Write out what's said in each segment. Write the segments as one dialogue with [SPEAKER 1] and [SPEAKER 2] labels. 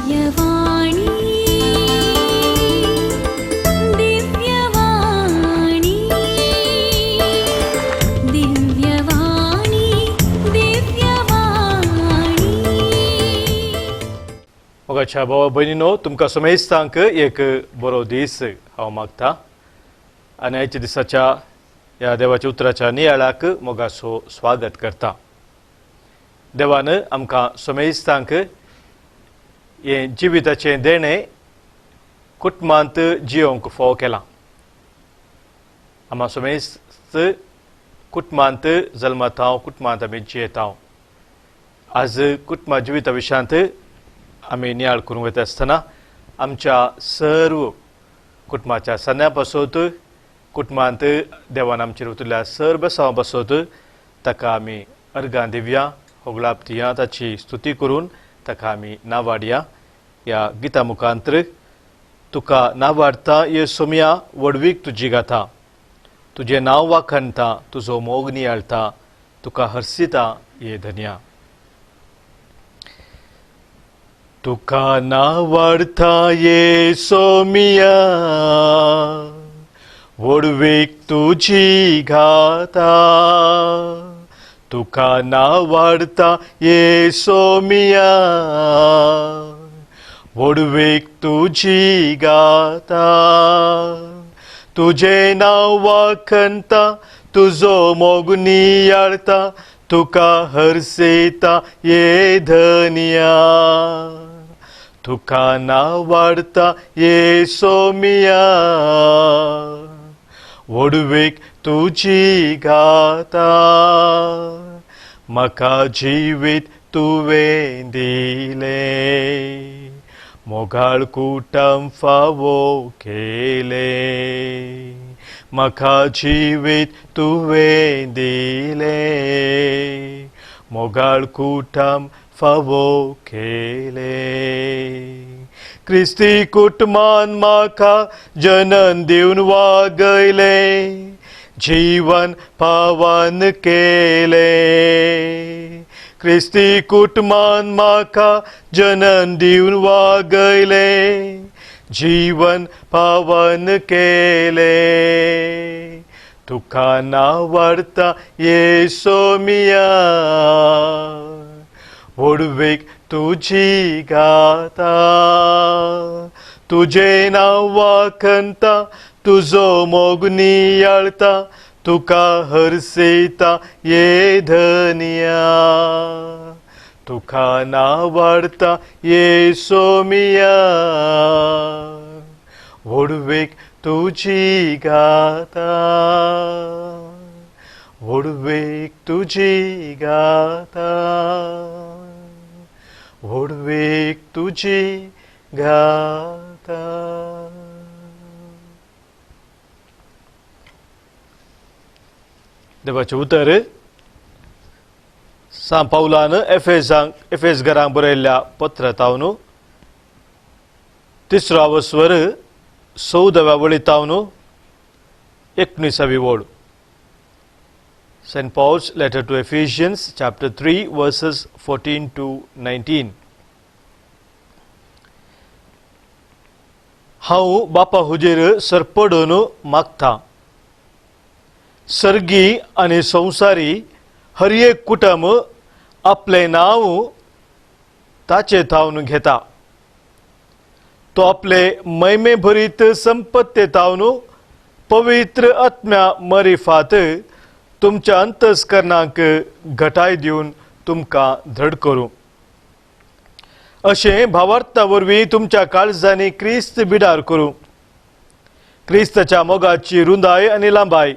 [SPEAKER 1] दिव्यवाणी, दिव्यवाणी, दिव्यवाणी, दिव्यवाणी.
[SPEAKER 2] मोगाच्या भावा भयणीनो, तुमकां समेस्तांक एक बरो दीस हांव मागता आनी आयच्या दिसाच्या ह्या देवाच्या उतराच्या नियाळाक मोगाचो स्वागत करता. देवान आमकां समेस्तांक हें जिविताचें देणें कुटुंबांत जियोवंक फावो केलां. आमकां समेस्त कुटुंबांत जल्मता, कुटुंबांत आमी जियेता. आज कुटुंबा जिविता विशयांत आमी नियाळ करूंक वता आसतना आमच्या सर्व कुटुंबाच्या सन्या पासत, कुटुंबांत देवान आमचेर उतरल्या सर्व बेसांवा पासत ताका आमी अर्गां दिवया, होगळाप दिया, ताची स्तुती करून ताका आमी नावाडया. ह्या गिता मुखांतर तुका नावाडता ये सोमया, व्हडवीक तुजी गाथा, तुजें नांव वाखणता, तुजो मोग नियाळता, तुका हर्सिता ये धन्या. तुका नावाडता ये सोमिया, व्हडवीक तुजी गाता, तुका नावाडता ये सोमिया, व्हडवीक तुजी गाता, तुजें नांव वाखणता, तुजो मोग नियाळता, तुका हर्सेता ये धनिया, तुका नावाडता ये सोमिया, व्हडवीक तुजी गाता, म्हाका जिवीत तुवें दिलें, मोगाळ कुटम फावो केलें, म्हाका जिवीत तुवें दिलें, मोगाळ कुटम फावो केलें. क्रिस्ती कुटुंबान म्हाका जनन दिवन वागयलें, जीवन पावन केलें. क्रिस्ती कुटुंबान म्हाका जनन दिवन वागयलें, जीवन पावन केलें. तुका नावाडता ये सोमिया, व्हडवीक तुजी गाता, तुजें नांव वाखणता, तुजो मोग नियाळता, तुका हर्सेता ये धनिया, तुका नावाडता ये सोमिया, व्हडवीक तुजी गाता, व्हडवीक तुजी गाता, व्हडवीक तुजी गाता. देवाचें उतर सांत पावलान एफेजांक एफेज घरांक बरयल्ल्या पत्रांत तिसरो आवस्वर 14व्या वळींत 19वी ओळ. Saint Paul's letter to Ephesians chapter 3 verses 14 to 19. हांव बापा हुजेर सरपडून मागता, सर्गी आनी संवसारी हर एक कुटुंब आपलें नांव ताचे थावन घेता. तो आपले महिमे भरीत संपत्ते थावन पवित्र आत्म्या मरिफात तुमच्या अंतस्करणाक घटाय दिवन तुमकां धड करूं. अशें भावार्था वरवीं तुमच्या काळजांनी क्रिस्त बिडार करूं. क्रिस्ताच्या मोगाची रुंदाय आनी लांबाय,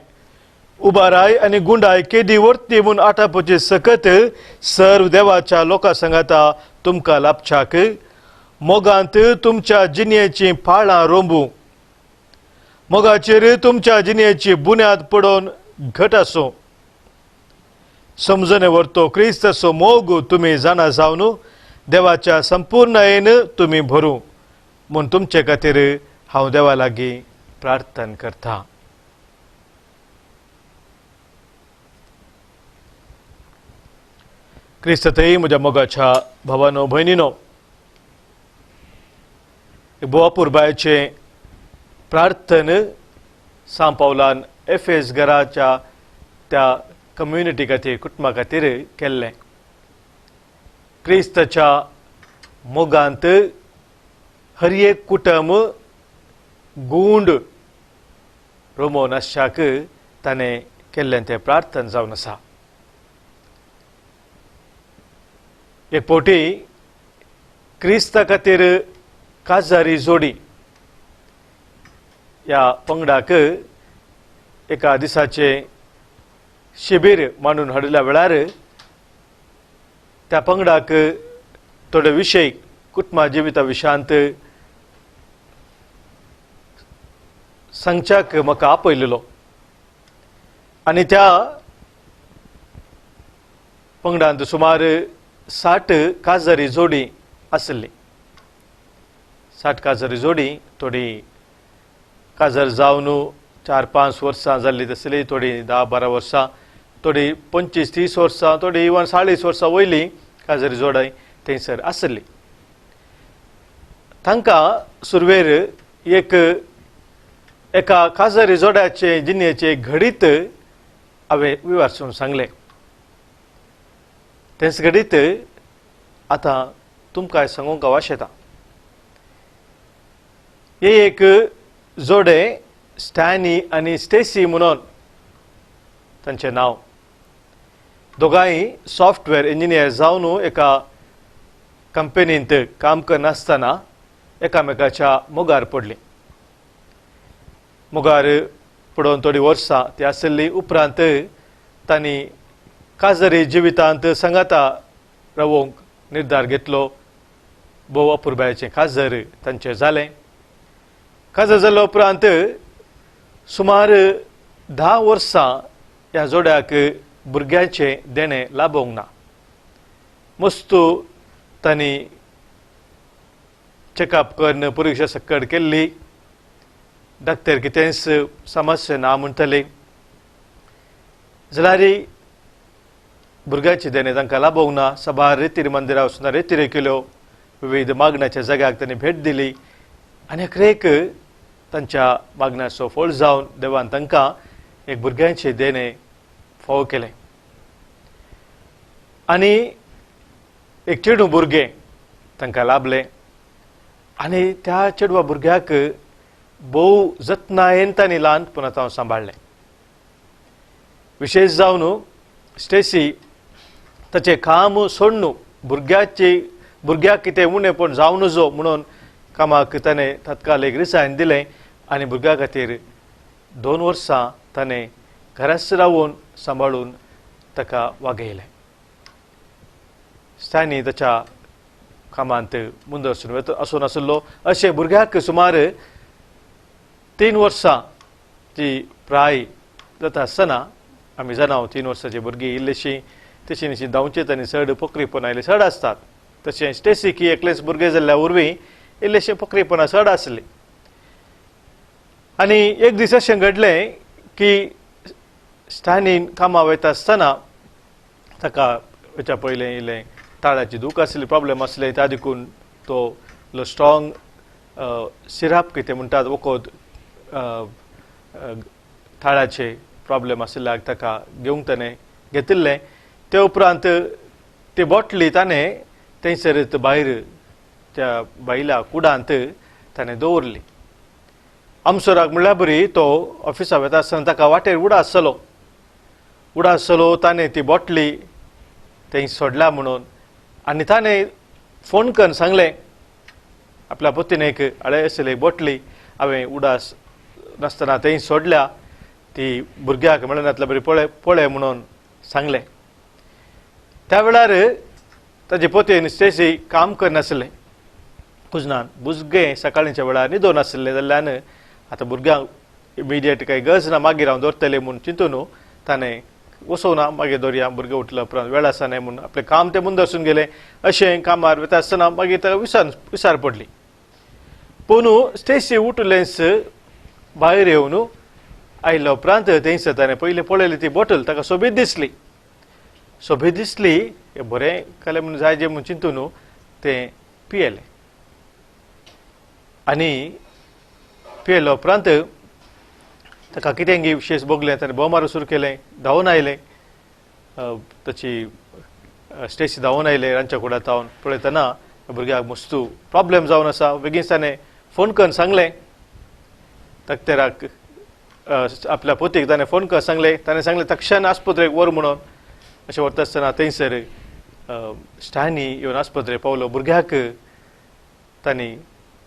[SPEAKER 2] उबाराय आनी गुंडाय केदी वर्ती म्हूण आटापोची सकत सर्व देवाच्या लोकां सांगाता तुमकां लाभच्याक मोगांत तुमच्या जिणेचीं पाळां रोंबू, मोगाचेर तुमच्या जिणेची बुन्याद पडोवन घट आसूं. समजणे व्हरतो क्रिस्ताचो मोग तुमी जाणा जावन देवाच्या संपूर्णयेन तुमी भरूं म्हूण तुमचे खातीर हांव देवा लागीं प्रार्थना करता. क्रिस्ततय म्हज्या मोगाच्या भावानो भयणीनो, भोव अपुरबायेचें प्रार्थन सांव पावलान एफएस घराच्या त्या कम्युनिटी खातीर, कुटुंबा खातीर केल्लें. क्रिस्ताच्या मोगांत हर एक कुटुंब गूंड रोमोन आसच्याक ताणें केल्लें तें प्रार्थन जावन आसा. एक फावटी क्रिस्ता खातीर काजारी जोडी ह्या पंगडाक एका दिसाचें शिबीर मांडून हाडिल्ल्या वेळार त्या पंगडाक थोडे विशय कुटुंबा जिविता विशयांत सांगच्याक म्हाका आपयलेलो आनी त्या पंगडांत सुमार 60 काजारी जोडी आसली. 60 काजारी जोडी, थोडी काजार जावन 4-5 वर्सां जाल्ली तसली, थोडी 10-12 वर्सां, थोडी 25-30 वर्सां, थोडी इवन 40 वर्सां वयली काजारी जोडाय थंयसर आसली. तांकां सुरवेर एक एका काजारी जोड्याचे जिणेचे घडीत हांवें विवारसून सांगलें. तेंच घडीत आतां तुमकां सांगूंक हांव आशेतां. हे एक जोडे स्टॅनी आनी स्टेसी म्हणून तांचें नांव. दोगांय सॉफ्टवेअर इंजिनियर जावन एका कंपनींत काम करनासतना एकामेकाच्या मोगार पडली. मोगार पडोवन थोडीं वर्सां ती आशिल्ली. उपरांत तांणी काजारी जिवितांत सांगाता रावोवंक निर्धार घेतलो. भोव अपुरबायेचें काजर तांचें जालें. काजर जाल्या उपरांत सुमार 10 वर्सां ह्या जोड्याक भुरग्यांचें देणें लाभोवंक ना. मस्तू तांणी चॅकअप करून परिक्षा सकट केल्ली. डॉक्टर कितेंच समस्या ना म्हणटले जाल्यार भुरग्यांचें देणें तांकां लाभोवंक ना. सभार रेतीर मंदिरां वचून रेतिऱ्यो केल्यो, विविध मागण्याच्या जाग्याक तांणी भेट दिली आनी अखेरेक तांच्या मागण्याचो फळ जावन देवान तांकां एक भुरग्यांचें देणें फावो केलें आनी एक चेडूं भुरगें तांकां लाभलें. आनी त्या चेडवा भुरग्याक भोव जतनायेन तांणी ल्हानपणांत हांव सांबाळ्ळें. विशेश जावन स्टेसी ताचें काम सोडून भुरग्याक कितें उणेपण जावं नजो म्हणून कामाक ताणें तत्काल एक रिसायन दिलें आनी भुरग्या खातीर 2 वर्सां ताणें घराच रावून सांबाळून ताका वागयलें. स्टॅनी ताच्या कामांत मुंदर वचून आसून आशिल्लो. अशें भुरग्याक सुमार 3 वर्सां ती प्राय जाता आसतना आमी जाणा 3 वर्सांची भुरगीं इल्लीशी तशी न्ही धांवचेत आनी चड पोखरीपणां इल्ली चड आसतात. तशें स्टेसीक एकलेच भुरगें जाल्ल्या वरवीं इल्लेशें पोखरीपणां चड आसली. आनी एक दीस अशें घडलें की स्टॅनीन कामां वयता आसतना ताका वयच्या पयलें इल्लें ताळ्याची दूख आसली, प्रॉब्लेम आसले, त्या देखून तो इल्लो स्ट्रॉंग सिरप कितें म्हणटात वखद ताळ्याचे प्रॉब्लेम आशिल्ल्याक ताका घेवंक ताणें घेतिल्लें. ते उपरांत ती बॉटली ताणें थंयसर भायर त्या बायल्या कुडांत ताणें दवरली. आमसोराक म्हणल्यार बरी तो ऑफिसा वता आसतना ताका वाटेर उडास जालो. उडास जालो ताणें ती बॉटली थंय सोडल्या म्हणून आनी ताणें फोन करून सांगलें आपल्या पत्नीक, आळे आशिल्ली एक बॉटली हांवें उडास नासतना थंय सोडल्या, ती भुरग्याक मेळनातल्या बरी पळय पळय म्हणून सांगलें. त्या वेळार ताजे पतीन स्टेसी काम करनासलें. कुजनान भुरगें सकाळींच्या वेळार न्हिदोन आशिल्लें जाल्ल्यान आतां भुरग्यांक इमिडिएट कांय गरज ना, मागीर हांव दवरतलें म्हूण चिंतून ताणें वसोवना, मागीर दवरया भुरगें उठल्या उपरांत वेळ आसा न्हय म्हूण आपलें काम तें मुंदरसून गेलें. अशें कामार वता आसतना मागीर ताका विसार पडली. पूण स्टेसी उठलेंच भायर येवन आयल्या उपरांत थंयसर ताणें पयलीं पळयली ती बॉटल ताका सोबीत दिसली. सोबीत दिसली हें बरें कालें म्हूण जाय जें म्हूण चिंतून तें पियेलें. आनी पियेल्या उपरांत ताका कितें विशेश भोगलें, ताणें बोव मारूंक सुरू केलें, धांवून आयलें, ताची स्टेसी धांवून आयलें रांदच्या कुडांत हांव पळयतना भुरग्याक मस्तू प्रोब्लेम जावन आसा. बेगीन ताणें फोन करून सांगलें डॉक्टराक, आपल्या पोतीक ताणें फोन करून सांगलें. ताणें सांगलें तक्षण आस्पत्रेक व्हर म्हणून. अशें व्हरता आसतना थंयसर स्टॅनी येवन आस्पत्रेक पावलो. भुरग्याक तांणी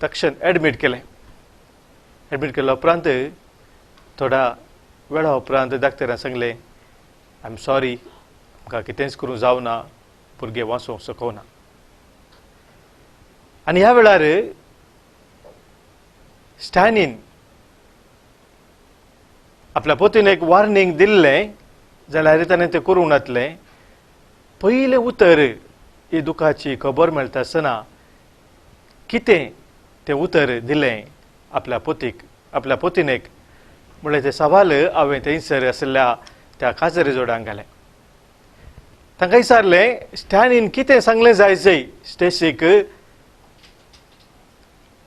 [SPEAKER 2] तक्षण एडमीट केलें. एडमीट केल्या उपरांत थोड्या वेळा उपरांत डॉक्टरान सांगलें, I am sorry, आमकां कितेंच करूंक जावना, भुरगें वाचोवंक शकना. आनी ह्या वेळार स्टॅनीन आपल्या पोतीन एक वॉर्निंग दिल्लें जाल्यार ताणें तें करूंक नातलें. पयलें उतर ही दुखाची खबर मेळटा आसतना कितें तें उतर दिलें आपल्या पोतीक, आपल्या पोतीनेक म्हणल्यार तें सवाल हांवें थंयसर आशिल्ल्या त्या काजरी जोड्यांक घालें. तांकां विचारलें स्टॅनीन कितें सांगलें जाय जय स्टेसीक.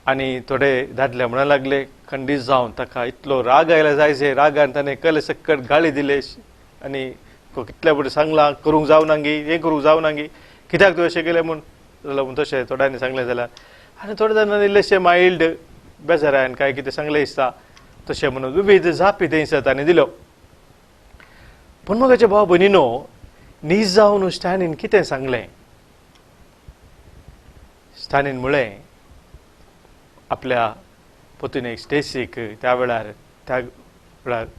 [SPEAKER 2] आनी थोडे दादले म्हणूंक लागले खंडीत जावन ताका इतलो राग आयला जाय जय, रागान ताणें कले सकट गाळी दिले आनी कितल्या फुडें सांगलां करूंक जावना गी, हें करूंक जावना गी, कित्याक तुवें अशें केलें म्हूण जाल्यार म्हूण तशें थोड्यांनी सांगलें जाल्यार. आनी थोड्या जाणांनी इल्लेशें मायल्ड बेजारायन कांय कितें सांगलें दिसता तशें म्हणून विविध जापी थंयसर तांणी दिल्यो. पूण म्हज्या भाव भयणीनो, नीज जावन स्टॅनीन कितें सांगलें? स्टॅनीन म्हळें आपल्या पोतुनेक स्टेसीक त्या वेळार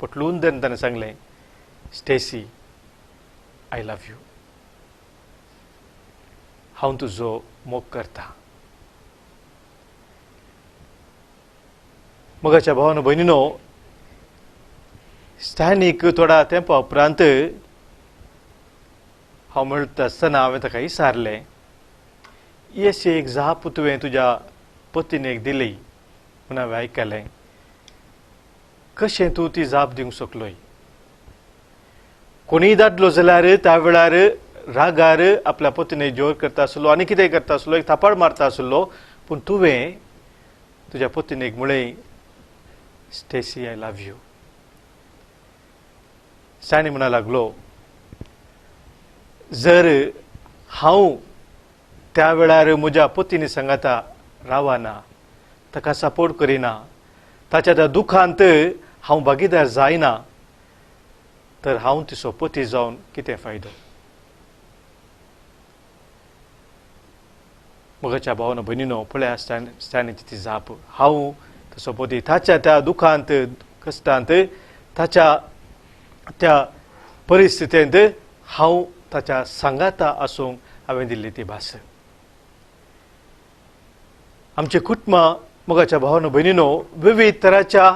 [SPEAKER 2] पोटलून धरून ताणें सांगलें, स्टेसी, I love you, हांव तुजो मोग करता. मोगाच्या भावान भयणीनो, स्टॅनीक थोड्या तेंपा उपरांत हांव मेळटा आसतना हांवें ताका विचारलें, अशी एक जाप तुवें तुज्या पतीनेक दिली म्हूण हांवें आयकलें, कशें तूं ती जाप दिवंक शकलोय? कोणीय दादलो जाल्यार त्या वेळार रागार आपल्या पतीनेक जोर करता आसलो आनी कितें करता आसलो, एक थापाड मारता आसलो, पूण तुवें तुज्या पतीनेक म्हळें, Stacy, I love you. Stany म्हणूंक लागलो, जर हांव त्या वेळार म्हज्या पतीनी सांगाता रावना, ताका सपोर्ट करिना, ताच्या त्या दुखांत हांव भागीदार जायना, तर हांव तिचो पती जावन कितें फायदो? मोगाच्या भावान भयणीनो, पळया स्टॅनीची ती जाप, हांव तसो पती ताच्या त्या दुखांत कश्टांत ताच्या त्या परिस्थितींत हांव ताच्या सांगाता आसूंक हांवें दिल्ली ती भास. आमचे कुटुंबां मोगाच्या भावान भयणीनो विविध तराच्या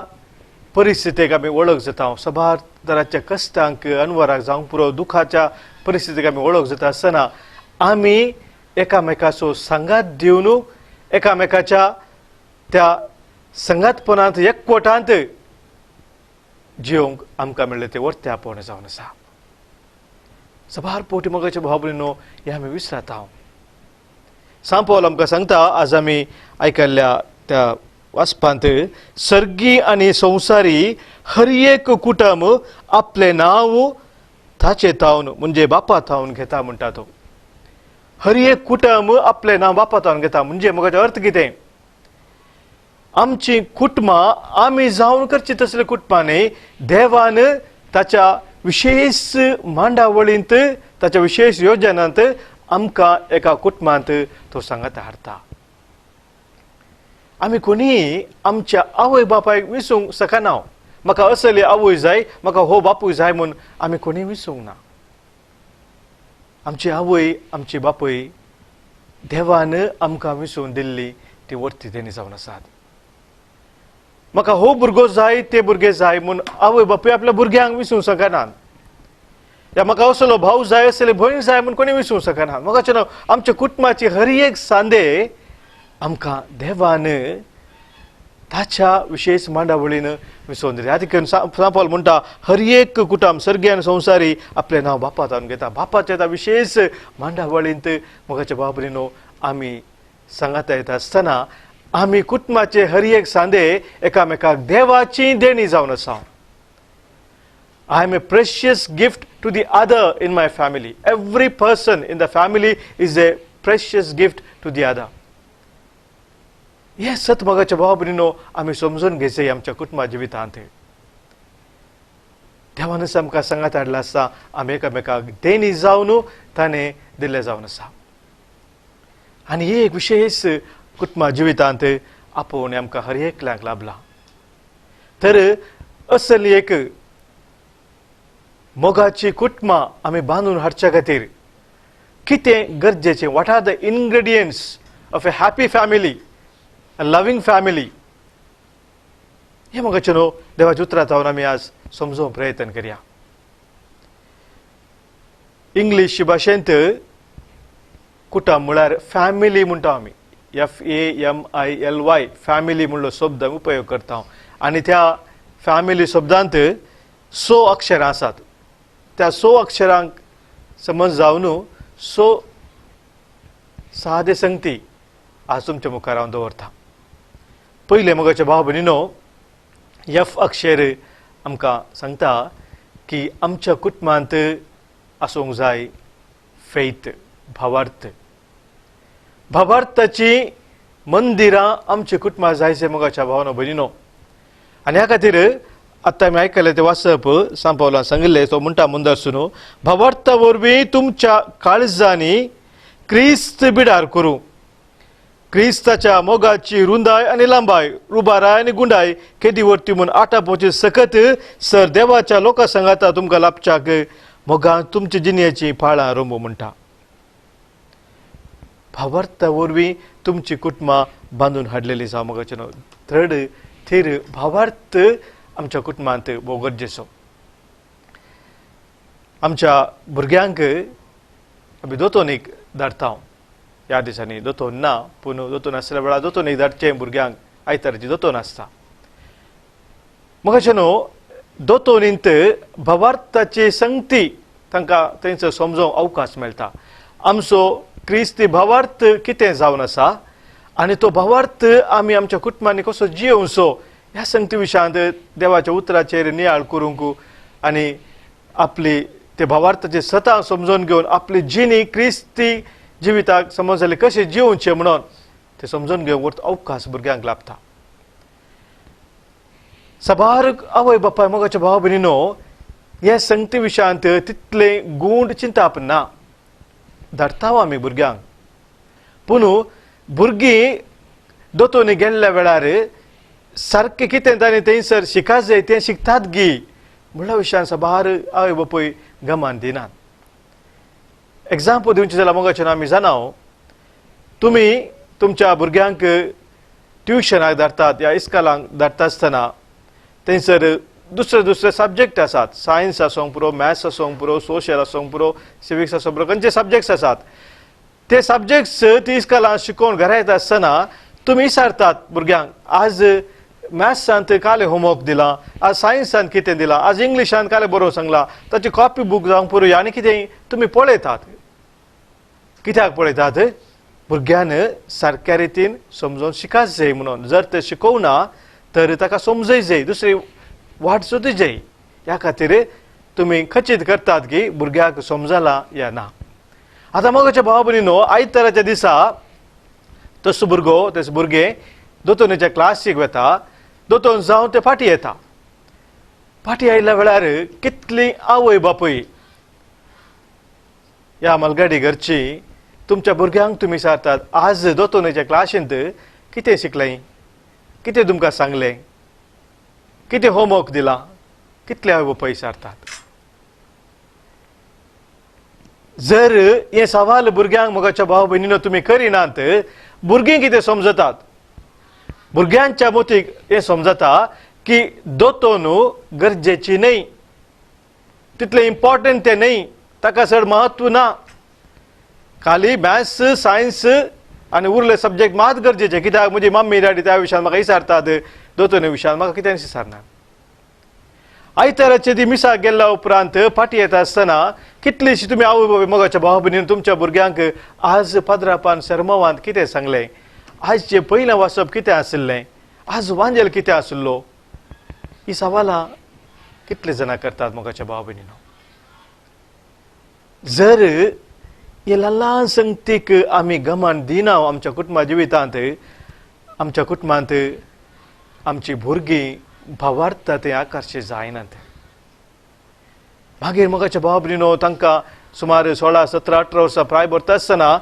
[SPEAKER 2] परिस्थितीक आमी वळख जाता, सबार तराच्या कश्टांक अनवराक जावंक पुरो दुखाच्या परिस्थितीक आमी वळख जाता आसतना आमी एकामेकाचो सांगात दिवन एकामेकाच्या त्या सांगातपणांत एकवटांत जिवंक आमकां मेळ्ळें तें वर्त्यापण जावन आसा. सबार पोटी मोगाच्या भाव भयणीनो हें आमी विसरता. सांपोल आमकां सांगता आज आमी आयकल्ल्या त्या वाचपांत, सर्गी आनी संवसारी हर एक कुटुंब आपलें नांव ताचे थावन म्हणजे बापा थावन घेता म्हणटा तो. हर एक कुटुंब आपलें नांव बापा थावन घेता म्हणजे म्हजो अर्थ कितें? आमची कुटुंबां आमी जावन करची तसले कुटुंबां न्ही, देवान ताच्या विशेश मांडावळींत ताच्या विशेश योजनांत आमकां एका कुटुंबांत तो सांगात हाडटा. आमी कोणीय आमच्या आवय बापायक विसूंक शकना. म्हाका असली आवय जाय, म्हाका हो बापूय जाय म्हूण आमी कोणीय विसूंक ना. आमची आवय आमची बापूय देवान आमकां विसून दिल्ली ती वर्ती देणी जावन आसात. म्हाका हो भुरगो जाय ते भुरगे जाय म्हूण आवय बापूय आपल्या भुरग्यांक विसूंक शकनात, या म्हाका असलो भाव जाय असली भयण जाय म्हूण कोणी विसूंक शकना. म्हाका आमच्या कुटुंबाची हर एक सांदे आमकां देवान ताच्या विशेश मांडावळीन विसोवन दिली. आदी सांपोल म्हणटा हर एक कुटुंब सर्गी आनी संवसारी आपलें नांव बापा जावन घेता. बापाच्या त्या विशेश मांडावळींत मोगाच्या बाबरीनो आमी सांगाता येता आसतना आमी कुटुंबाचे हर एक सांदे एकामेकाक देवाची देणी जावन आसा. I am a precious gift to the other in my family. Every person in the family is a precious gift to the other. हें सत मोगाच्या भाव भयणीनो आमी समजून घेवचें आमच्या कुटुंबा जिवितांत. देवानच आमकां सांगात हाडला आसा, आमी एकामेकाक देणी जावन ताणें दिल्लें जावन आसा. आनी ही एक विशेश कुटुंबा जिवितांत आपोवणें आमकां हर एकल्याक लाभलां. तर असली एक मोगाची कुटुंबां आमी बांदून हाडच्या खातीर कितें गरजेचें, what are the ingredients of a happy family, a loving family, हें मोगाचें न्हू देवाच्या उतरां जावन आमी आज समजोवंक प्रयत्न करया. इंग्लीश भाशेंत कुटुंब म्हळ्यार फॅमिली म्हणटा आमी, FAMILY family म्हणलो शब्द आमी उपयोग करता. आनी त्या फॅमिली शब्दांत 6 अक्षरां आसात. त्या 6 अक्षरांक समज जावन 6 सादे संगती आज तुमच्या मुखार हांव दवरता. पयलें मोगाच्या भाव भयणीनो, एफ अक्षर आमकां सांगता की आमच्या कुटुंबांत आसूंक जाय फेथ, भावार्थ. भावार्थाची मंदिरां आमच्या कुटुंबां जायचे मोगाच्या भावनो भयणीनो. आनी ह्या खातीर आतां आमी आयकलें तें वाचप सांपावलान सांगिल्लें, तो म्हणटा मुंदासून भावार्था वरवीं तुमच्या काळजांनी क्रिस्त बिडार करूं, क्रिस्ताच्या मोगाची रुंदाय आनी लांबाय, रुबाराय आनी गुंडाय केदी वरती म्हूण आटापोवची सकत सर देवाच्या लोकां सांगाता तुमकां लाभच्याक मोगान तुमच्या जिणेची पाळां रोंबू म्हणटा. भावार्था वरवीं तुमची कुटुंबां बांदून हाडलेली जावं मोगाचें न्हू. थर्ड थीर भावार्थ आमच्या कुटुंबांत भोव गरजेचो. आमच्या भुरग्यांक आमी दोतोनीक धाडटा. ह्या दिसांनी दोतोन ना, पूण दोतोन आसल्या वेळार दोतोनीक धाडचें भुरग्यांक, आयताराची दोतोन आसता. मोगाचें न्हू दोतोनींत भावार्थाची संगती तांकां थंयसर समजोवंक अवकाश मेळटा. आमचो क्रिस्ती भावार्थ कितें जावन आसा आनी तो भावार्थ आमी आमच्या कुटुंबांनी कसो जियोवचो ह्या संगती विशयांत देवाच्या उतराचेर नियाळ करूंक आनी आपली ते भावार्थाचे सतां समजून घेवन आपली जिणी क्रिस्ती जिविताक समज जाल्यार कशें जियोवचें म्हणून ते समजून घेवंक अवकाश भुरग्यांक लाभता. साबार आवय बापाय मोगाच्या भाव भयणीनो हे संगती विशयांत तितलें गूढ चिंताप ना. धाडटा आमी भुरग्यांक, पूण भुरगीं दोतोनी गेल्ल्या वेळार सारकें कितें ताणें थंयसर शिका जाय तें शिकतात गी म्हणल्या विशयान साबार आवय बापूय गमान दिनात. एग्जाम्पल दिवचें जाल्यार मोगाचें आमी जाणा, तुमी तुमच्या भुरग्यांक ट्युशनाक धाडटात या इस्कॉलांक धाडटा आसतना थंयसर दुसरे दुसरे सब्जेक्ट आसात, सायन्स आसूंक पुरो, मॅथ्स आसूंक पुरो, सोशल आसूंक पुरो, सिविक्स आसूंक पुरो, खंयचे सब्जेक्ट्स आसात ते सब्जेक्ट्स ती इस्कॉलान शिकोवन घरा येता आसतना तुमी विचारतात भुरग्यांक, आज मॅथ्सांत काले होमवर्क दिला, आज सायन्सान कितें दिलां, आज इंग्लिशान काले बरोवंक सांगलां, ताची कॉपी बूक जावंक पुरो आनी कितें तुमी पळयतात. कित्याक पळयतात? भुरग्यान सारक्या रितीन समजून शिकाच जाय म्हणून. जर ते शिकोवना तर ताका समजय जाय, दुसरी वाट सुद्दां जाय. ह्या खातीर तुमी खचीत करतात की भुरग्याक समजला या ना. आतां मोगाच्या भाव भयणीनो, आयताराच्या दिसा तसो भुरगो तसो भुरगें दोतोनीच्या क्लासीक वता, दोतोन जावन ते फाटीं येता. फाटीं आयिल्ल्या वेळार कितली आवय बापूय ह्या मलगाडी घरची तुमच्या भुरग्यांक तुमी विचारतात, आज दोतोनीच्या क्लासींत कितें शिकलें, कितें तुमकां सांगलें, कितें होमवर्क दिला, कितले आवय बापूय विचारतात. जर हें सवाल भुरग्यांक मोगाच्या भाव भयणीनो तुमी करिनात, भुरगीं कितें समजतात, भुरग्यांच्या मोतीक हें समजता की दोतोन गरजेची न्हय, तितलें इम्पॉर्टंट तें न्हय, ताका चड म्हत्व ना, खाली मॅथ्स सायन्स आनी उरले सब्जेक्ट मात गरजेचे. कित्याक म्हजी मम्मी डॅडी त्या विशयान म्हाका विचारतात, दोतोनी विशयान म्हाका कितें विचारना. आयताराचे ती मिसाक गेल्ल्या उपरांत फाटीं येता आसतना कितलीशी तुमी आवय बापूय मोगाच्या भाव भयणीन तुमच्या भुरग्यांक आज पाद्रापान शर्मवांत कितें सांगलें, आजचें पयलें वाचप कितें आशिल्लें, आज वांजेल कितें आशिल्लो, ही सवालां कितले जाणां करतात मोगाच्या भाव भयणीनो. जर हे ल्हान संगतीक आमी गमान दिना आमच्या कुटुंबा जिवितांत, आमच्या कुटुंबांत आमची भुरगीं भावार्था ते आकर्शीत जायनात. मागीर मोगाच्या भाव भयणीनो तांकां सुमार 16, 17, 18 वर्सां प्राय भरता आसतना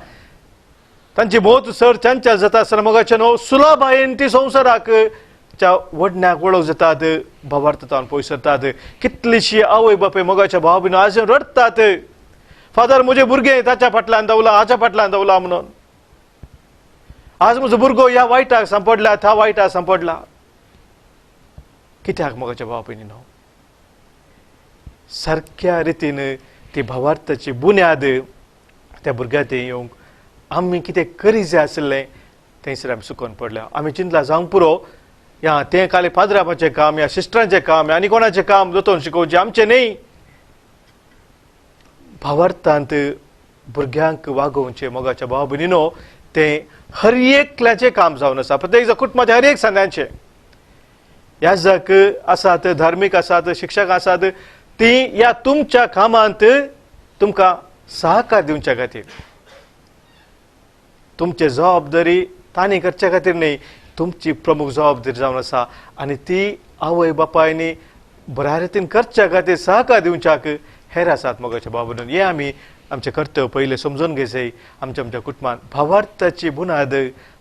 [SPEAKER 2] तांची भोवत चड चंचल जाता आसतना मोगाचे न्हू सुलभायेन ती संवसाराक च्या वडण्याक वळख जातात, भावार्थ तावन पयस सरतात. कितलीशी आवय बापूय मोगाच्या भाव भयणीनो आज रडटात, फादर म्हजें भुरगें ताच्या फाटल्यान दवला, हाच्या फाटल्यान दवला म्हणून, आज म्हजो भुरगो ह्या वायटाक सांपडला, त्या वायटाक सांपडला. कित्याक मोगाच्या भाव भयणीनो सारक्या रितीन ती भावार्थाची बुन्याद त्या भुरग्याक ते येवंक आमी कितें करी जाय आशिल्लें थंयसर आमी सुकोन पडल्या. आमी चिंतला जावंक पुरो, या तें खाली पाद्रापाचें काम, या सिस्टरांचें काम, आनी कोणाचें काम दोतोन शिकोवचें, आमचें न्ही. भावार्थांत भुरग्यांक वागोवचें मोगाच्या भाव भयणीनो तें हर एकल्याचें काम जावन आसा, प्रत्येक कुटुंबाचें हर एक सांद्यांचें. याजक आसात, धार्मीक आसात, शिक्षक आसात, ती ह्या तुमच्या कामांत तुमकां सहकार दिवच्या खातीर, तुमचे जबाबदारी तांणी करच्या खातीर न्ही, तुमची प्रमुख जबाबदारी जावन आसा आनी ती आवय बापायनी बऱ्या रितीन करच्या खातीर सहकार दिवच्याक हेर आसात मोगाच्या बाबून. हें आमी आमचें कर्तव्य पयलें समजून घेवचें. आमच्या आमच्या कुटुंबांत भावार्थाची बुनाद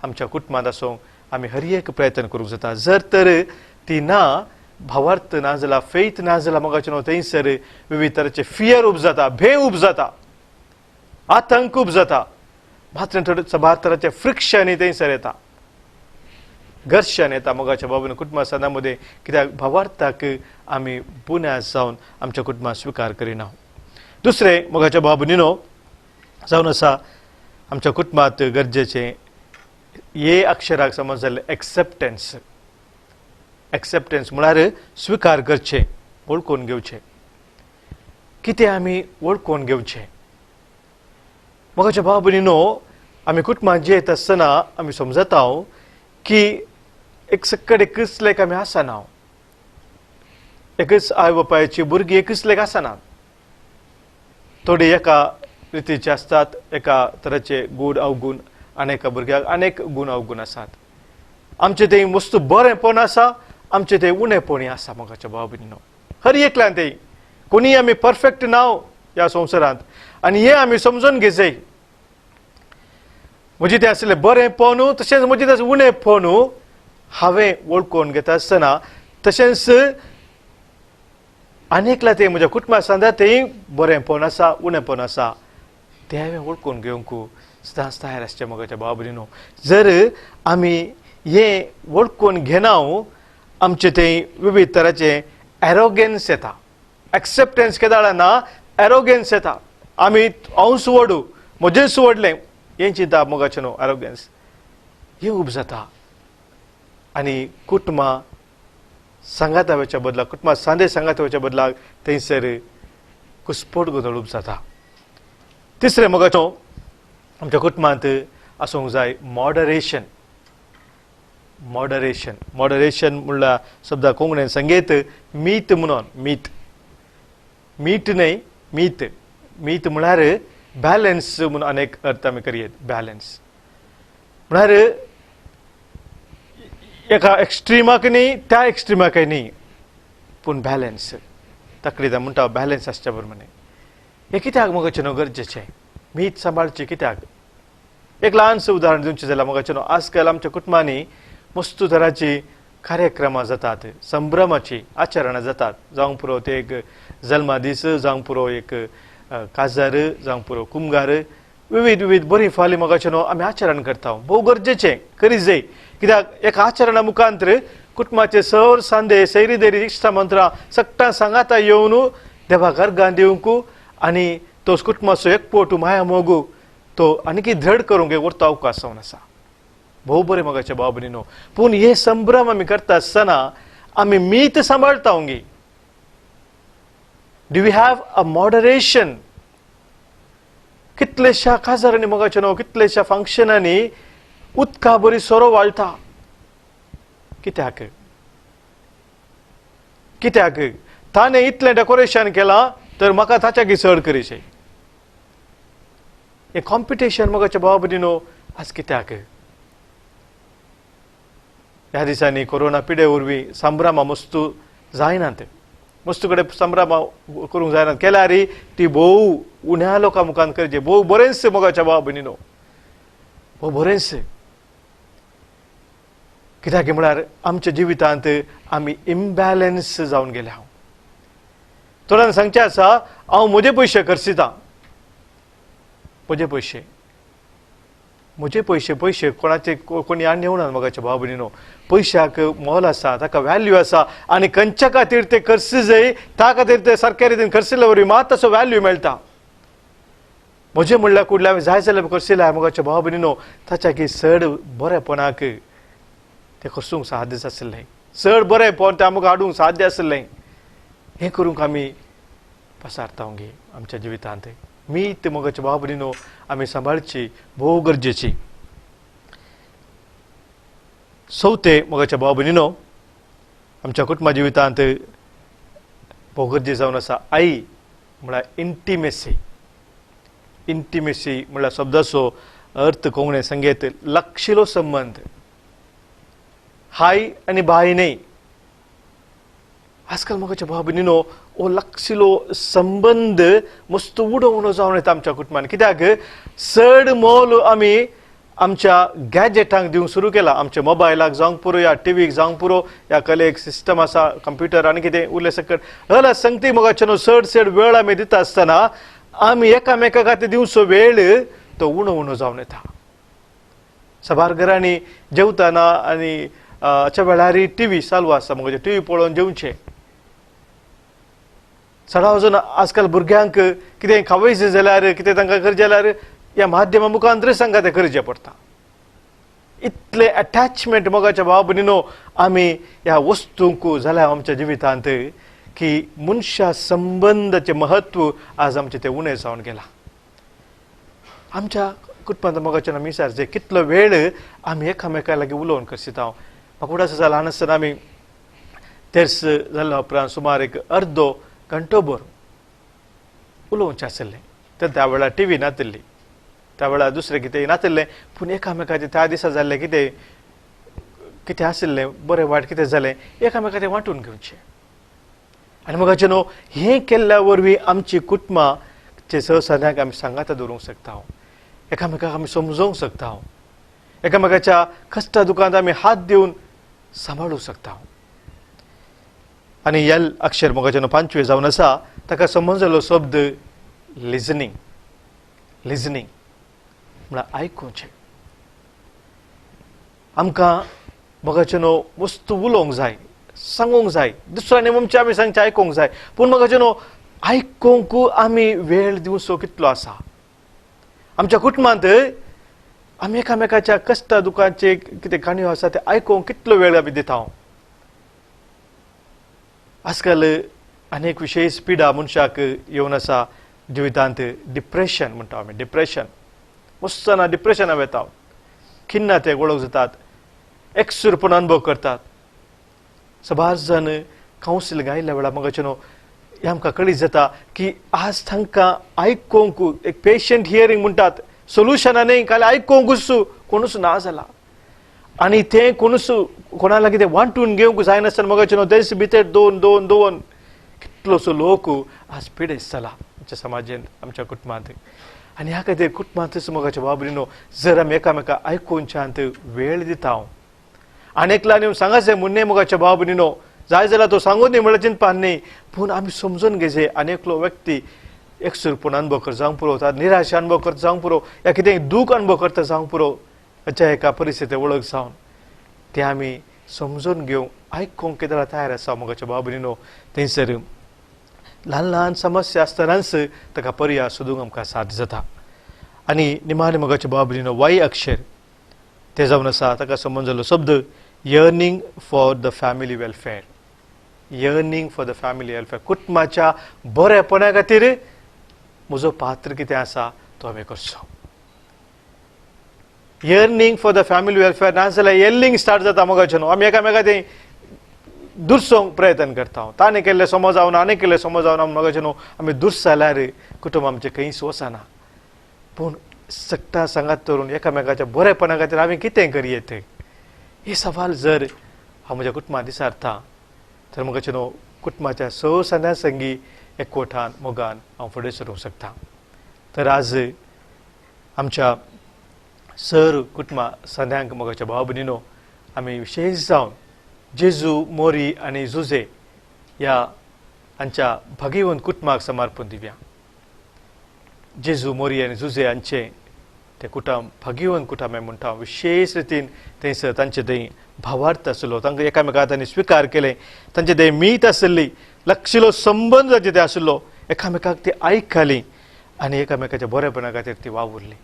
[SPEAKER 2] आमच्या कुटुंबांत आसूंक आमी हर एक प्रयत्न करूंक जाता. जर तर ती ना, भावार्थ ना जाल्यार, फेथ ना जाल्यार मोगाचें न्हू थंयसर विविध तरेचे फियर उब जाता, भंय उब जाता, आतंक उब जाता, मात्र थोडे सबार तराचे फ्रिक्शन थंयसर येता, घर्शण येता मोगाच्या बाबून कुटुंबा सदां मदें. कित्याक भावार्थाक आमी बुन्याद जावन आमच्या कुटुंबात स्विकार करिना. दुसरें मोगाच्या बाबू जावन आसा आमच्या कुटुंबांत गरजेचें हे अक्षराक समज जाल्लें एक्सेप्टन्स. एक्सेप्टन्स म्हळ्यार स्विकार करचें, वळखून घेवचें. कितें आमी वळखून घेवचें मोगाच्या भाव भयणीनो, आमी कुटुंबांत जियेत आसतना आमी समजता की एक सक्कड एकच लेख आमी आसना, एकच आवय बापायची भुरगीं एकच लेख आसना. थोडी एका रितीचे आसतात, एका तरेचे गूण अवगूण, आनी एका भुरग्याक अनेक गूण अवगूण आसात. आमचें तें वस्तू बरेंपण आसा, आमचें तें उणेपणी आसा मोगाच्या भाव भयणीनो. हर एकल्यान तें कोणीय आमी परफेक्ट ना ह्या संवसारांत आनी हें आमी समजून घेवचें. म्हजें तें आशिल्लें बरेंपण तशेंच म्हजें तें उणेपण हांवें वळखून घेता आसतना तशेंच आनी एकल्या तें म्हज्या कुटुंबा सांदा तें बरेंपण आसा, उणेपण आसा, तें हांवें वळखून घेवंक सदांच तयार आसचें मोगाच्या भाव भयणीनो. जर आमी हें वळखून घेना आमचें तें विविध तराचें एरोगेन्स येता. एक्सेप्टन्स केदाळा ना, एरोगेन्स येता. आमी हांव सुवडू, म्हजें सुवडलें, हें चिंता मोगाचें न्हू, एरोगेन्स हें उब जाता आनी कुटुंबां सांगाता वचच्या बदलाक, कुटुंबां सांदे सांगाता वचच्या बदलाक थंयसर कुस्पोट गोंदळ उब जाता. तिसरें मोगाचो आमच्या कुटुंबांत आसूंक जाय मॉडरेशन. मॉडरेशन, मॉडरेशन म्हणल्यार शब्दा कोंकणीन संगीत मीत म्हणून, मीत, मीठ न्हय, मीत. मीत म्हळ्यार बॅलन्स म्हणून अनेक अर्थ आमी करयेत. बॅलन्स म्हळ्यार एका एक्स्ट्रिमाक न्ही, त्या एक्स्ट्रिमाकय न्ही, पूण बॅलन्स. तकली म्हणटा बॅलन्स आसच्या प्रमाणे. हें कित्याक मोगाचें न्हू गरजेचें मीत सांबाळचें कित्याक? एक ल्हानशें उदाहरण दिवचें जाल्यार मोगाचें न्हू, आजकाल आमच्या कुटुंबांनी मस्त तराची कार्यक्रमां जातात, संभ्रमाची आचरणां जातात. जावंक पुरो ते एक जल्मा दीस, जावंक पुरो एक काजार, जावंक पुरो कुमगार, विविध विविध बरीं फाली मोगाचें न्हू आमी आचरण करता. भोव गरजेचें करी जाय, कित्याक एका आचरणा मुखांतर कुटुंबाचे सर सांदे सैरी देरी इश्टा मंत्रां सगटां सांगाता येवन देवाक अर्गां दिवंक आनी तो कुटुंबाचो एकपोट माया मोगू तो आनीकी धड करूंक एक व्हडलो अवकाश जावन आसा. भोव बरें मोगाचे भाव भयणीनो, पूण हे संभ्रम आमी करता आसतना आमी मीत सांबाळटा गी? Do we have a moderation? कितलेश्या काजारांनी मोगाचे न्हू, कितलेश्या फंक्शनांनी उदका बरी सोरो वाळटा. कित्याक कित्याक ताणें इतलें डेकोरेशन केलां तर म्हाका ताच्या चड करीशें. हें कॉम्पिटिशन मोगाच्या भावा भयणीनो आज कित्याक? ह्या दिसांनी कोरोना पिडे वरवीं संभ्रमा मस्तू जायनात, मस्तू कडेन संभ्रमा करूंक जायनात, केल्यार ती भोव उण्या लोकां मुखार करची, भोव बरेंच मोगाच्या भावा भयणीनो, भोव बरेंच. कित्याक म्हळ्यार आमच्या जिवितांत आमी इम्बॅलन्स जावन गेल्या. थोड्यांक सांगचें आसा हांव म्हजे पयशे खर्चितां, म्हजे पयशे म्हजे पयशे पयशे कोणाचे कोणी हाडून येवना मोगाच्या भाव भयणीनो. पयशाक मोल आसा, ताका व्हॅल्यू आसा आनी खंयच्या खातीर ते खर्च जाय त्या खातीर ते सारक्या रितीन खर्चिल्ले वरवीं मात तसो व्हॅल्यू मेळटा. म्हजें म्हणल्यार कुडल्या हांवें जाय जाल्यार खर्चिल्या मोगाच्या भाव भयणीनो, ताच्या की चड बरेपणाक तें खर्चूंक साध्य आशिल्लें, चड बरेंपण तें आमकां हाडूंक साध्य आशिल्लें. हें करूंक आमी पसारता गे आमच्या जिवितांत. मीत मोगाच्या भाव भयणीनो आमी सांबाळची भोव गरजेची. चवथें मोगाच्या भाव भयणीनो आमच्या कुटुंबा जिवितांत भोव गरजे जावन आसा आई म्हळ्यार इंटिमेसी. इंटिमेसी म्हळ्यार शब्दाचो अर्थ कोंकणी संगीत लागशिलो संबंद, हाय आनी बाय न्हय. आजकाल मोगाच्या भाव भयणीनो हो लागशिलो संबंद मस्त उडो उणो जावन येता आमच्या कुटुंबान. कित्याक चड मोल आमी आमच्या गॅजेटांक दिवंक सुरू केला. आमच्या मोबायलाक जावंक पुरो, या टिवीक जावंक पुरो, या कलेक सिस्टम आसा, कंप्युटर आनी कितें उरलें सकट हला संगती मोगाच्या न्हू चड चड वेळ आमी दिता आसतना आमी एकामेका खातीर दिवचो वेळ तो उणो उणो जावन येता. साबार घरांनी जेवतना आनी अशा वेळार टिवी चालू आसा, मगो टिवी पळोवन जेवचें. सडा वचून आजकाल भुरग्यांक कितें खावयचें जाल्यार कितें तांकां करचें जाल्यार ह्या माध्यमा मुखांतच तांकां तें करचें पडटा. इतलें एटॅचमेंट मोगाच्या भाव भयणीनो आमी ह्या वस्तूंक जाल्या आमच्या जिवितांत की मनशा संबंदाचें म्हत्व आज आमचें तें उणें जावन गेलां. आमच्या कुटुंबांत मोगाच्या आमी विचारचें कितलो वेळ आमी एकामेका लागीं उलोवन करसिता. म्हाका उडास आसा ल्हान आसतना आमी तेर्स जाल्या उपरांत सुमार एक अर्दो घंटोभर उलोवचें आशिल्लें. तर त्या वेळार टिवी नातिल्ली, त्या वेळार दुसरें कितें नातिल्लें, पूण एकामेकाचें त्या दिसा जाल्लें कितें कितें आशिल्लें बरें वायट कितें जालें एकामेकाचें वांटून घेवचें. आनी मोगाचें न्हू हें केल्ल्या वरवीं आमची कुटुंबाचे सहसान्याक आमी सांगाता दवरूंक शकता, एकामेकाक आमी समजोवंक शकता, एकामेकाच्या कश्टा दुकांत आमी हात दिवन सांबाळूंक शकता. आनी यल अक्षर मोगाचें न्हू पांचवें जावन आसा, ताका संबंद जाल्लो शब्द लिजनींग. लिजनींग म्हळ्यार आयकुचें. आमकां मोगाचें न्हू वस्तू उलोवंक जाय, सांगूंक जाय, दुसऱ्यांनी आमचें आमी सांगचें आयकूंक जाय, पूण मोगाचें न्हू आयकूंक आमी वेळ दिवचो कितलो आसा. आमच्या कुटुंबांत आमी एकामेकाच्या कश्टा दुखाचे कितें काणयो आसा ते आयकूंक कितलो वेळ आमी दिता. आजकाल अनेक विशेश पिडा मनशाक येवन आसा जिवितांत. डिप्रेशन म्हणटा आमी, डिप्रेशन मस्तना डिप्रेशना वेता, खिन्ना ते वळख जातात, एकसुरपण अनुभव करतात. सबार जाण कावन्सिलिंग आयिल्ल्या वेळार मोगाचें न्हू हें आमकां कळीत जाता की आज तांकां आयकूंक एक पेशंट हियरींग म्हणटात, सोल्युशनां न्हय, खाली आयकूंकूच कोणूच ना जाला आनी तें कोणूच कोणा लागीं तें वांटून घेवंक जायनासतना मोगाचें न्हू तेच भितर दोन दोन दोन कितलोसो लोक आज पिडेस्त जाला आमच्या समाजांत, आमच्या कुटुंबांत. आनी ह्या खातीर कुटुंबांतच मोगाच्या भाव भयणीनो जर आमी एकामेका आयकुच्यात वेळ दिता आनी एकल्यान येवन सांगाचें म्हूण मोगाच्या भाव भयणीनो जाय जाल्यार तो सांगून दी म्हळ्यार चिंतपा न्हय, पूण आमी समजून घेवचें. आनी एकलो व्यक्ती एकसुरपण अनुभव करता जावंक पुरो, निराशा अनुभव करता जावंक पुरो, या कितें दूख अनुभव करता जावंक पुरो, अशा एका परिस्थिती वळख जावन तें आमी समजून घेवंक आयकूंक कितें तयार आसा मोगाच्या भाव भयणीनो. थंयसर ल्हान ल्हान समस्या आसतनाच ताका पर्याय सोदूंक आमकां साध्य जाता. आनी निमाणें मोगाच्या भाव भयणीनो वाय अक्षर तें जावन आसा, ताका संबंद जाल्लो शब्द yearning for the family welfare. Yearning for the family welfare, कुटुंबाच्या बरेपणा खातीर म्हजो पात्र कितें आसा तो हांवें करचो. Yearning for the family welfare नाजाल्यार येल्लिंग स्टार्ट जाता मोगाचें न्हू. आमी एकामेका तें दुरसोंक प्रयत्न करता, ताणें केल्लें समज जावना, आनी केल्लें समज जावना मोगाचें न्हू. आमी दुरस जाल्यार कुटुंब आमचें खंयच वचना. पूण सट्टा सांगात धरून एकामेकाच्या बरेपणा खातीर हांवें कितें करयेत हे सवाल जर हांव म्हज्या कुटुंबांत विचारता तर मोगाचें न्हू कुटुंबाच्या स सन्या संगी एकवटान मोगान हांव फुडें सरूंक शकता. तर आज आमच्या सर कुटुंबा सन्यांक मोगाच्या भाव भयणीनो आमी विशेश जावन जेजू मोरी आनी जुजे ह्या हांच्या भागीवंत कुटुंबाक समर्पण दिवया. जेजू मोरी आनी जुजे हांचें तें कुटुंब भागीवंत कुटुंब म्हणटा. विशेश रितीन थंयसर तांचे थंय भावार्थ आसलो, तांकां एकामेकाक तांणी स्विकार केलें, तांचे थंय मीत आसली, लक्षिलो संबंद तांचे थंय आशिल्लो, एकामेकाक ती आयकली आनी एकामेकाच्या बरेपणा खातीर ती वावुरली.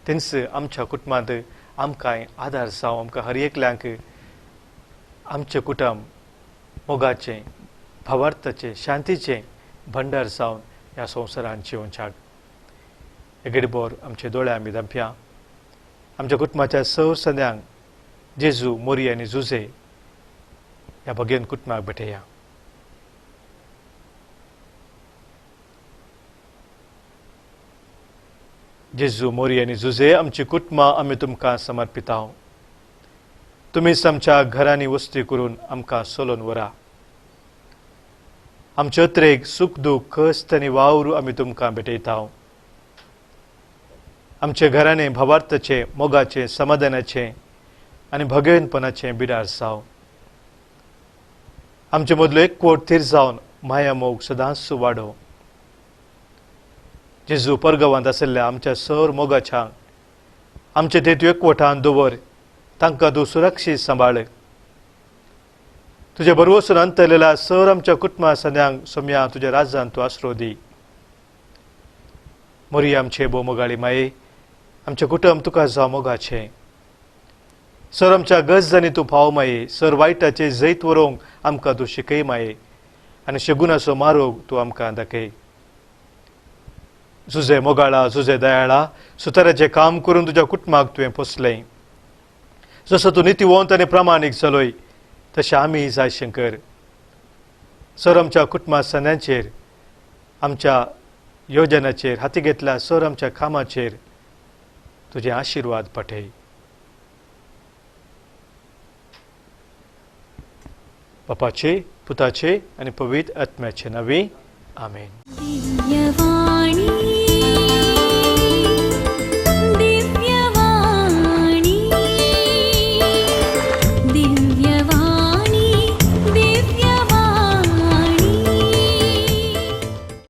[SPEAKER 2] तेंच आमच्या कुटुंबांत आमकां आदार जावं, आमकां हर एकल्यांक आमचें कुटुंब मोगाचें, भावार्थाचें, शांतीचें भंडार जावन ह्या संवसारांत जिवोवच्याक. एगडीबोर आमचे दोळे आमी धांपया. आमच्या कुटुंबाच्या स सद्यांक जेजू मोरी आनी जुजे ह्या भगेन कुटुंबाक भेटया. जेजू मोरी आनी जुजे आमची कुटुंबां आमी तुमकां समर्पिता. तुमीच आमच्या घरांनी वस्ती करून आमकां सोलोवन व्हरा. आमचे अत्रेक सूख दूख कश्ट आनी वावर आमी तुमकां भेटयता. आमच्या घराने भावार्थाचें, मोगाचें, समाधानाचें आनी भगेनपणाचें बिडार जावं. आमचे मदलो एकवट थीर जावन माया मोग सदांच वाडोवं. जेजू परगांवांत आशिल्ल्या आमच्या सर मोगाच्या आमचे ते तूं एकवटान दवर, तांकां तूं सुरक्षीत सांबाळ. तुजे बरवसून अंतरलेल्या सर आमच्या कुटुंबा सद्यांक सोम्या तुज्या राज्यान तूं आसरो दी. मोरी आमचे भोव मोगाळी माये, आमचें कुटुंब तुका जावं मोगाचें. सर आमच्या गरजांनी तूं पाव माये, सर वायटाचें जैत व्हरूंक आमकां तूं शिकय माये आनी शगुनाचो मारोग तूं आमकां दाखय. जुजे मोगाळा, जुजे दयाळा, सुताराचें काम करून तुज्या कुटुंबाक तुवें पोसलें. जसो तूं नितीवंत आनी प्रामाणीक चलय तशें आमी जाय शंकर. सर आमच्या कुटुंबा सन्यांचेर, आमच्या योजनाचेर हाती घेतल्या सर आमच्या कामाचेर तुजे आशिर्वाद पाठय. बापाचे, पुताचे आनी पवित्र आत्म्याचे नांवी आमेन.
[SPEAKER 1] दिव्यवाणी, दिव्यवाणी, दिव्यवाणी.